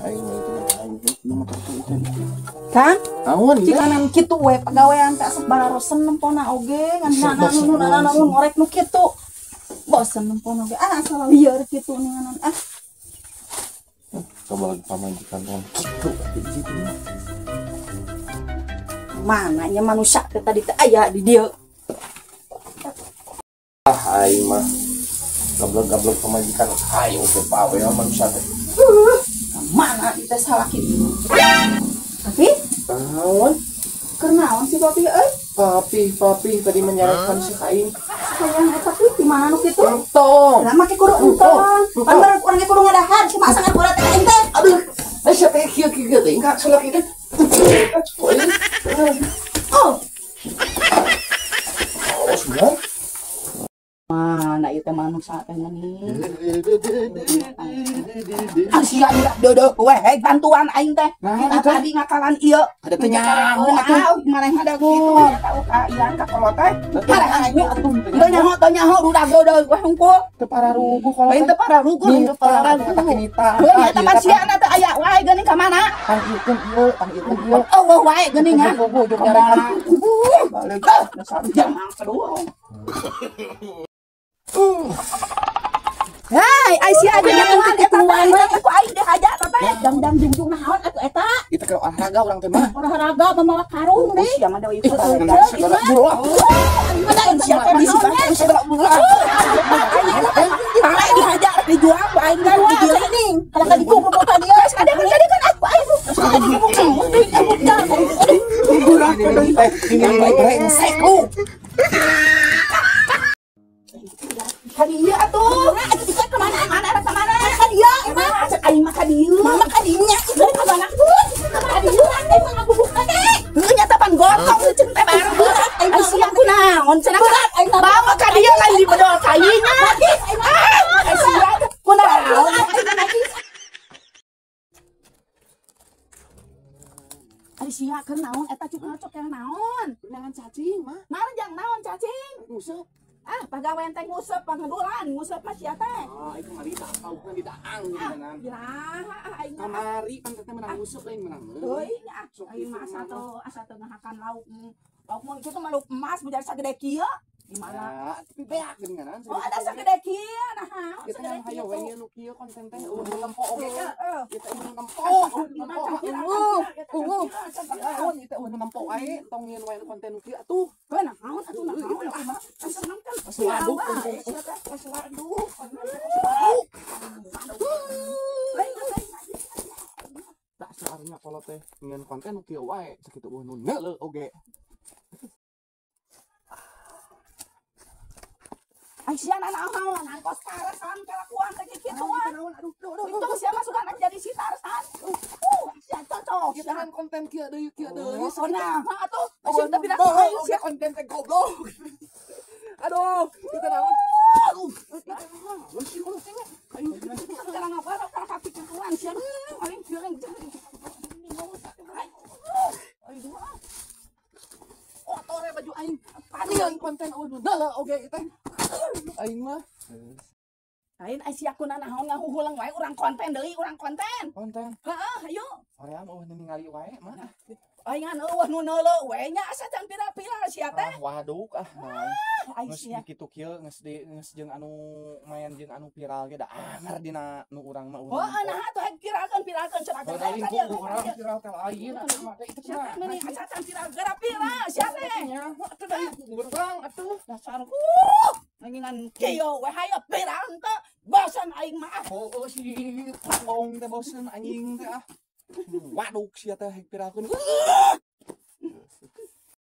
Aing mah itu. Kang, Awan cikanan kitu we pagawean teh asup bararosen nempona oge ngan nana ngorek nu kitu. Bosen nempona oge. Ah, asal lieur kitu ninganan ah. Coba lagi pamajikan tong kitu di situ. Mana nya manusia teh tadi teh aya di dieu. Ah, aing mah gablek-gablek pamajikan ayo teh pawe manusia teh. Mana ieu teh salaki. Papi? Naon? Keur naon si papi euy? Papi tadi menyarankan si aing. Sayang eta teh di mana nu kitu? Entong. Lah make kudu entong. Pan bareng urang ge kudu ngadahar si masangan bola teh aing teh. Aduh, ai sia teh kieu-kieu teh enggak salaki teh. Oh. Oh, semua. Mana ieu teh manusia teh meni. Ah sia deudeuh we bantuan aing teh. Nah, tadi ngakalan ieu. Ada teh nyaho atuh maneh mah da kitu tahu ka ian ka kolot teh. Parah aing atuh. Teu nyaho teu nyaho rudag deudeuh we hungkul. Teu pararuguh kolot. Lain teu pararuguh, teu pararuguh. Heuh nya eta pan sia teh aya wae geuning ka mana? Pangikeun ieu, pangikeun ieu. Eueuh wae geuning ah. Balik. Dasar jamang saduh. Hai, Aisyah aja nyetuhan eta teh ku aing dihaja teh. Dangdang jungjung naon atuh eta? Kita ke olahraga urang teh mah. Olahraga mamawa karung deui. Sia mah deui. Aing dihaja dijual ku aing kan di dieu ning. Kalau ka dikumpul ka dieu, ada kan jadi kan aku aing. Ini brengsek lu. Ka dieu atuh. Atuh bisa ka mana? Mana arah ka mana? Ka dieu emang. Cek aing mah ka dieu. Mama ka dinya itu ka mana? Ka dieu aing mah ngabubuk teh. Heuh nya pan gotong ceung teh bareng. Aing sia kunaon cenah aing bawa ka dieu lain di bedol kayunya. Ah, sia kunaon. Ari sia keur naon eta cuk ngacok yang naon? Naon cacing mah? Naon jang naon cacing? Nguseup. Ah, pagawean teh nguseup pangedulan, nguseup mah sia teh. Ah, ieu kamari tah paukna di daang geuningan. Iraha aing kamari pan teh menang nguseup lain menang. Heuy nya, aing mah asa teu ngahakan lauk. Lauk mun kitu mah lauk emas menjadi sagede kieu. Di mana? Tapi beak geuningan. Oh, ada sagede kieu nah. Kita yang hayo we nu kieu konten teh eueuh nempo oge. Kita eueuh nempo. Ungu. Naon ieu teh eueuh nempo wae tong nyieun wae konten nu kieu atuh. Heuh naon atuh naon. Waduk, waduk. Tak seharusnya kalau teh ngen konten kieu wae sakitu eueuh nu neuleuh oge. Aisyah naon kos karasan kalakuan teh kikituan. Aduh, aduh, itu sia mah sugan jadi si Tarsan. Sia cocok. Kita kan konten kieu deui kieu deui. Oh, nah, atuh. Sia teh pindah sia konten teh goblok. Aduh, kita naon? Aduh, kita naon? Sekarang apa? Kalau kaki kekuan sia. Paling piring. Aduh. Kotor baju aing. Paling konten eueuh nu neuleuh oge teh. Aing mah. Lain ai sia kuna naon ngahuhulang wae urang konten deui, urang konten. Konten. Heeh, hayu. Hoream eueuh ningali wae mah. Aing eueuh nu neuleuh we nya asa can pira-pira sia teh. Ah, waduk ah naon. Ai Geus sia. kitu kieu geus di geus jeung anu mayan jeung anu viral ge da anger dina nu urang mah. Oh, nah atuh hayu viralkeun cenah. Oh, lain ku urang viral teh lain atuh mah teh itu Sia teh mah. meni asa can viral geura viral sia teh. Nya, atuh da urang atuh. Dasar ngan kieu we hayu viral henteu. Bosen aing mah. Oh, si tanggung teh bosen anjing teh ah. Waduk sia teh viralkeun.